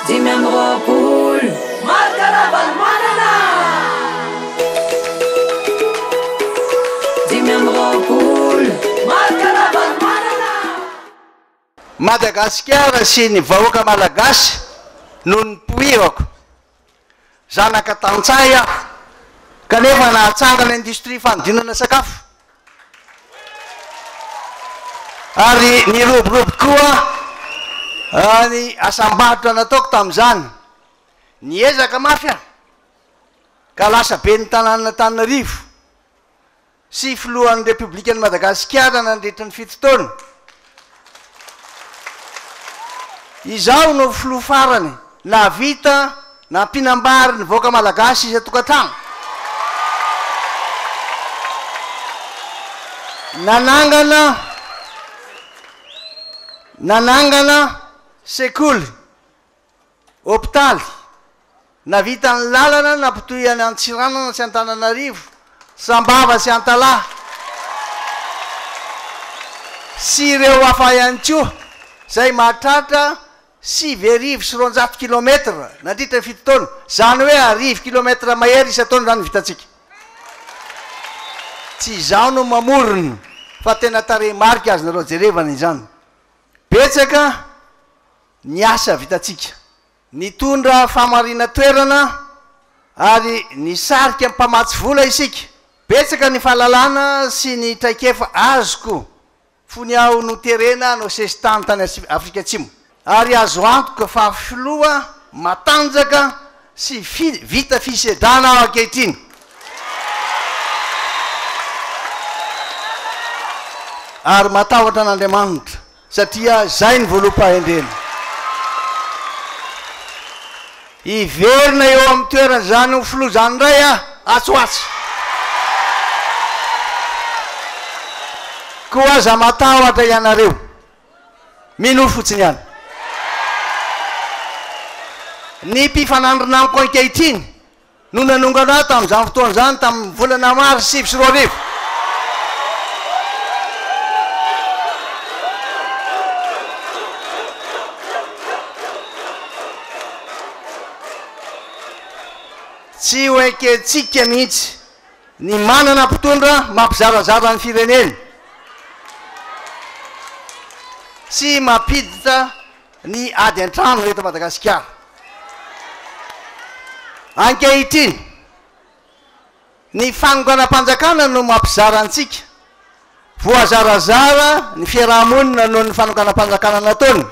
25 Marc Ravalomanana! 25 Marc Ravalomanana! Madagasikara sy ny vahoaka Malagasy no nipoirako. Zanaka tantsaha aho kanefa nahatsangana industrie fanodinana sakafo ary niroborobo koa ny asam-barotra nataoko tamin'izany. Niezaka mafy aho ka lasa ben'ny tanànan'Antananarivo. sy filohan'ny Repoblikan'i Madagasikara nandritra ny fito taona. Izaho no filoha farany nahavita nampihinam-bary ny vahoaka malagasy isan-tokantrano. Nanangana nanangana sekoly. Hopitaly, Navita ny lalana nampitohy an'i Antsiranana sy Antananarivo, Sambava sy Antalaha, sy ireo hafa ihany koa, izay mahatratra 209 kilometra nandritra ny fito taona, izany hoe 1000 kilometra mahery isan-taona izany no vitantsika. Tsy izaho no mamorona fa tena tarehimarika azonareo jerevana izany. Betsaka ny asa vitantsika. Nitondra fahamarinan-toerana ary nisarika mpamatsy vola isika. Betsaka ny fahalalana sy ny traikefa azoko fony aho noterena hanao sesitany tany Afrika Atsimo. Ary azo antoka fa filoha matanjaka sy vita fisedrana aho ankehitriny. Ary matahotra an'Andriamanitra. Satria izay ny voaloham-pahendrena. Hiverina eo amin'ny toeran'izany ho filoha izany indray aho atsy ho atsy. Koa aza matahotra ianareo. Minoa fotsiny ihany. Ny mpifanandrina amiko ankehitriny no nanongana ahy tamin'izany fotoana izany tamin'ny volana mars 2009. Tsy ho ekentsika mihitsy ny manana mpitondra mampizarazara ny firenena sy mampiditra ny ady an-trano eto Madagasikara. Ankehitriny, ny fanonganam-panjakana no mampizara antsika. Voazarazara ny fiaraha-monina noho ny fanonganam-panjakana nataony,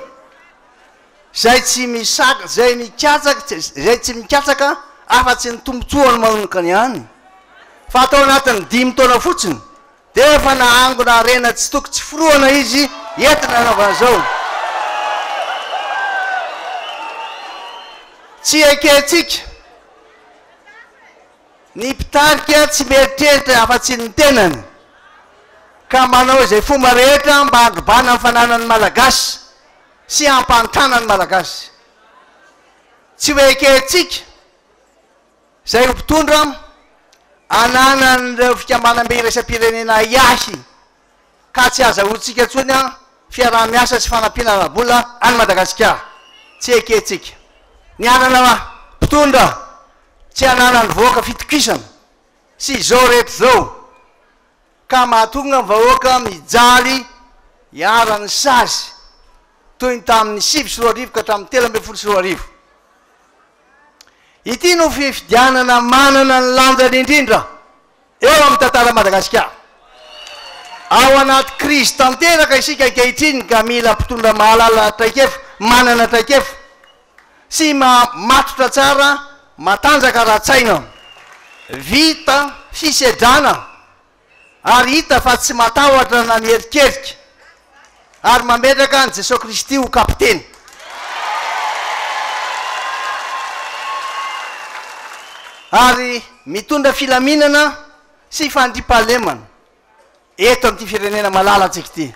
izay tsy misaka, izay mikatsaka, izay tsy mikatsaka afa-tsy ny tombontsoany manokana ihany, fa tao anatin'ny dimy taona fotsiny Dia efa nahangona harena tsy toko tsy forohana izy entina hanaovana izao. Tsy ekentsika ny mpitarika tsy mieritreritra afa-tsy ny tenany ka manao izay fomba rehetra mba handrobana ny fananan'ny Malagasy sy hampahantrana ny Malagasy. Tsy ho ekentsika Izay ho mpitondra ananan'ireo fikambanam-be iraisam-pirenena ahiahy ka tsy azahoantsika intsony fiaraha-miasa sy fanampiana ara-bola any Madagasikara. Tsy ekentsika ny hanana mpitondra tsy ananan'ny vahoaka fitokisana sy izao rehetra izao ka mahatonga ny vahoaka mijaly iharan'ny sazy toy ny tamin'ny 2009 ka hatramin'ny 2013. Ity no fifidianana manana ny lanjany indrindra eo amin'ny tantaran'i Madagasikara. Ao anaty krizy tanteraka isika ankehitriny ka mila mpitondra mahalala traikefa, manana traikefa sy matotra tsara, matanjaka ara-tsaina, vita fisedrana ary hita fa tsy matahotra na miherikerika ary mametraka an'i Jesoa Kristy ho kapiteny. Ary mitondra filaminana sy fandriampahalemana eto amin'ity firenena malalantsika ity.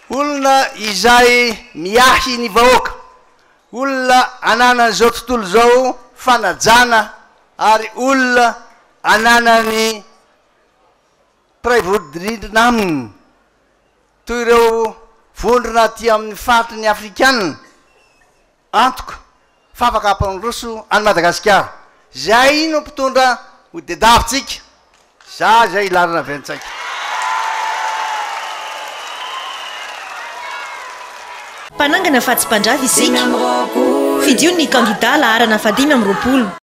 Olona izay miahy ny vahoaka, olona ananan'izao tontolo izao fanajana ary olona ananan'ny mpiray vodirindrina aminy, toy ireo vondrona aty amin'ny faritry ny Afrikana, antoko, fa afaka hampandroso an'i Madagasikara. Zay no mpitondra ho dedavintsika. Za zay laharana 25. Mpanangana fa tsy mpandrava isika. Fidio ny kandida laharana faha 25.